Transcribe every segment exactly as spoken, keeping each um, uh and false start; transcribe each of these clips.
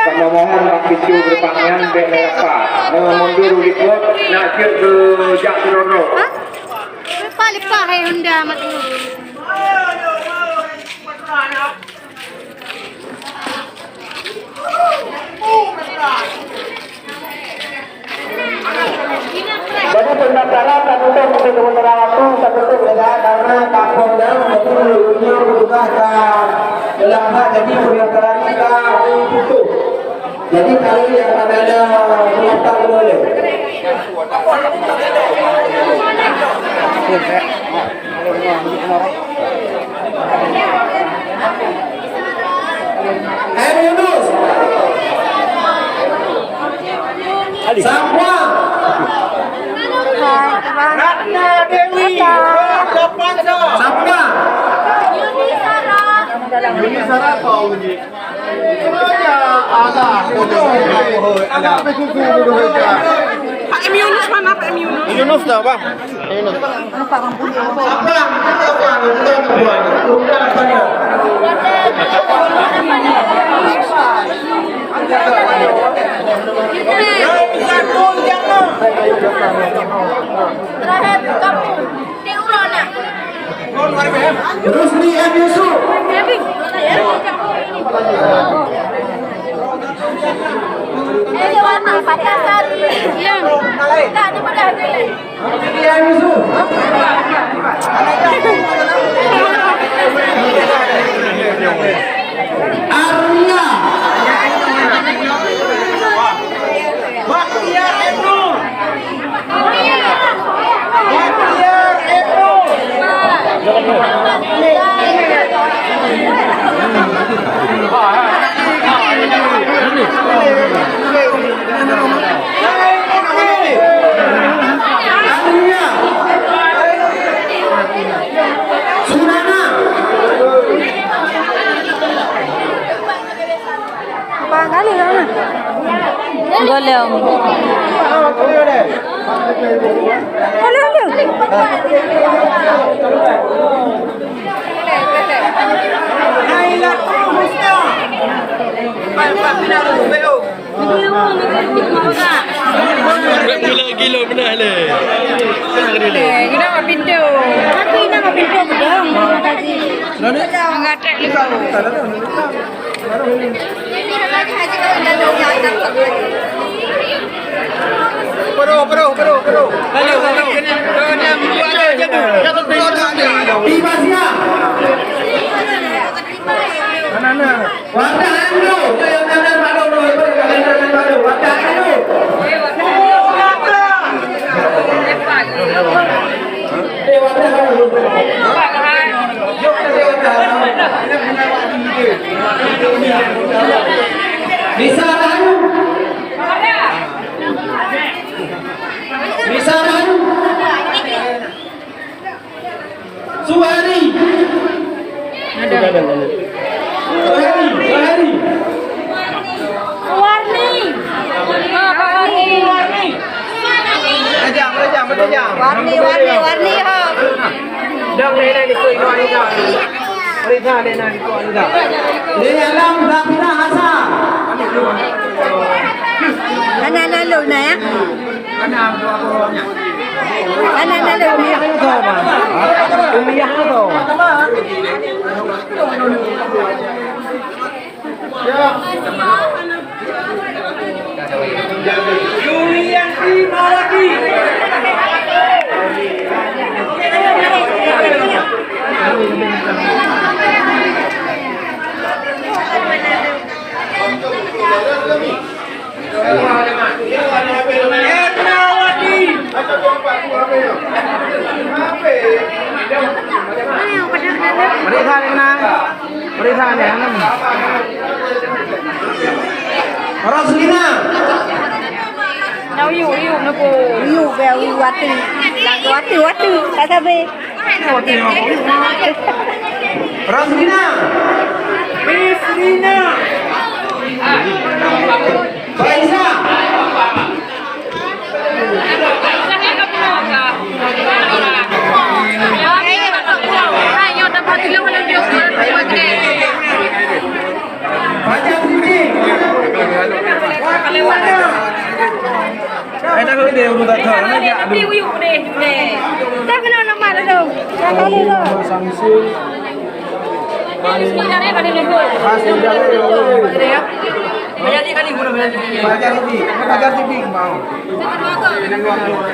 Kamoe mohon bak pintoe geureumpang nyan bèk lé rapat. Meunyoe mundur likot, nak jeuet geujak keudroe-droe. Hah? Leupah-leupah hai Honda mak tu. Jadi pendaftaran tatutup untuk sementara waktu, tatutup lega karena kampung dan jadi dunia bertugas dan dalam hak jadi pendaftaran kita tutup. Jadi kalau yang mana ada pendaftar boleh. M Yunus. Sapuang. Hai, Abang. Ratna Dewi. Sapuang. Yuni Sarah. Yuni Sarah apa, Uji? Pak M Yunus mana, Pak M Yunus? Yunus dah, Bang. Yunus. Rusdi M Yusuf. Rusdi M Yusuf. Arya. Bahtiar Ibnu. Abang kali lah. Golong. Golong tu. Gila-gila benar le. Eh, kena kat pintu. Tapi nak kat pintu gedung. Mengatak ni. Peruh, peruh, peruh, peruh. Lalu, lalu. Di Masia. Mana, mana? Wadah anu, tu yang kanan baru, tu yang kanan baru. Wadah anu. Eh, wadah anu. Jom kita wadah anu. Bisa anu. Bisa anu. Suhari. Ada. Suhari, Suhari. Warni. Warni. Warni. Warni, Warni, Warni, ho. Dong, ni, ni, ni, ni, ni, ni. Periksa, ni, ni, ni, ni. Ni, alam, dah pindah asal. Hana lalu na, ya? Hana lalu, ya? Umiah tu. Julianti Malaki. Ernawati. Mana yang pada kena? Periksa ni, kena. Periksa ni, kena. Roslina. Nah, uyu, uyu, kenapa? Uyu, biar uyu wati. Lagi wati, wati. Tak sabar. Roslina. Roslina. Faiza. Ada kau dia urut tak tahu. Ada dia, ada dia. Dia kena nama dah tu. Dah kali tu. Samsul. Fajar Siddiq, Fajar Siddiq mau.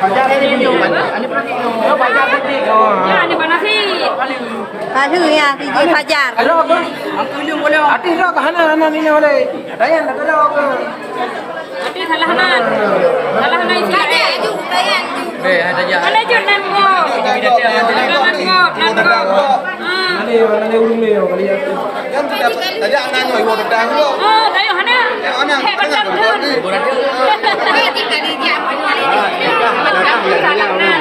Fajar Siddiq, Fajar Siddiq. Oh, Fajar Siddiq. Oh, ada Fajar Siddiq. Baru ya, Siddiq Fajar. Halo, apa? Artis dah ke hana, hana ni oleh. Dayan, ada dah ke? Tapi salah nan. Salah nan sikit. Kaya ju, kaya ju. Eh, ada je. Mana ju nan go? Nan go, nan go, nan go. Ah. Mana, mana urung ni, kali ya? Kan sudah tajak nan go, ibu tetang go. Oh, tayo hana. Hana. Hei, betul, betul. Salah nan. Salah nan.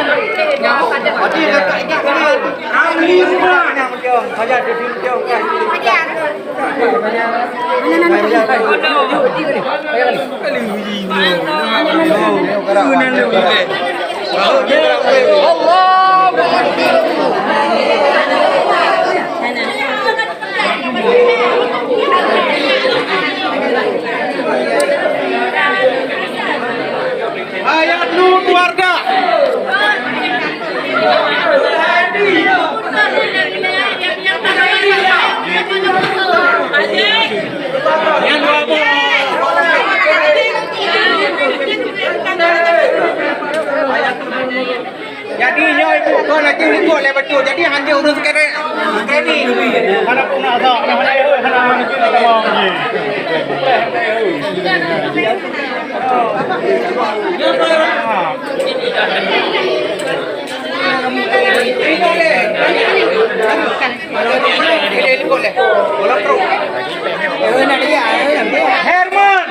Berarti dah tak ingat kali. Ahli rumah. Saja dia diam-diam kan. Ayat Nur Wardah. Jadi nyoe ibu kon laju ikot lé betul. Jadi hanya urus kredit. Kredit. Mana pun nak tak, nak hanya hana mungkin nak tolong. Herman.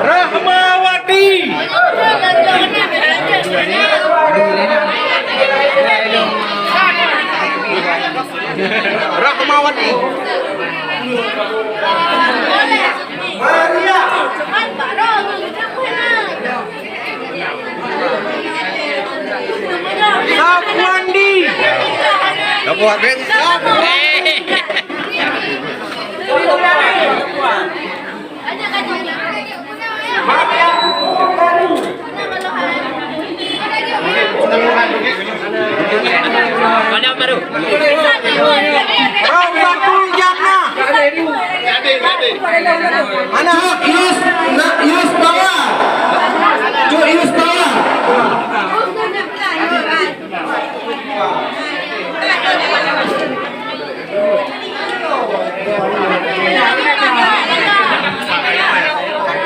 Rahmawati. Rahmawati. Maria. Safwandi. Apa, Bek? Safwandi. Mana baru? Raudatul Jannah. Mana? Cuk Yus, nak Yus Power. Cuk Yus Power.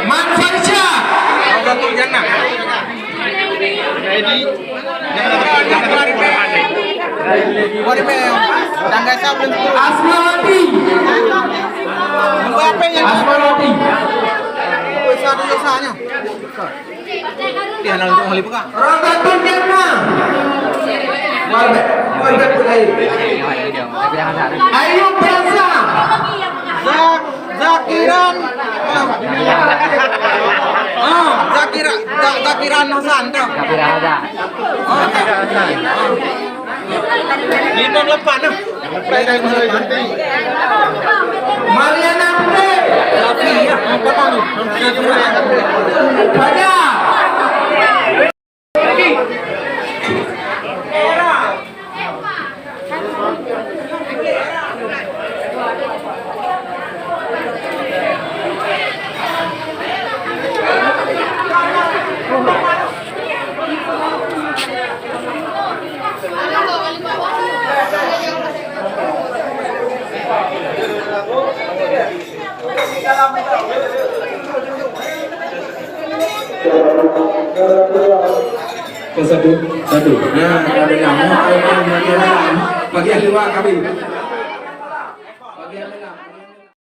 Manfaisya. Raudatul Jannah. Edi. Asmawati. Asmawati. Raudatul Jannah. Warga, warga Pulai. Ayub Pransa. Zak-, Zakiran. Ah, Zakira-, Za-, Zakiran Hasan tu. Zakiran Hasan. Ah, Zakiran Hasan. Lima lapan tu. Mariana Putri. Safi, ya. Apa tu? Fajar. Ke satu, satu. Nah, ada yang mau, ada yang mau, ada yang mau. Bagian luar kami.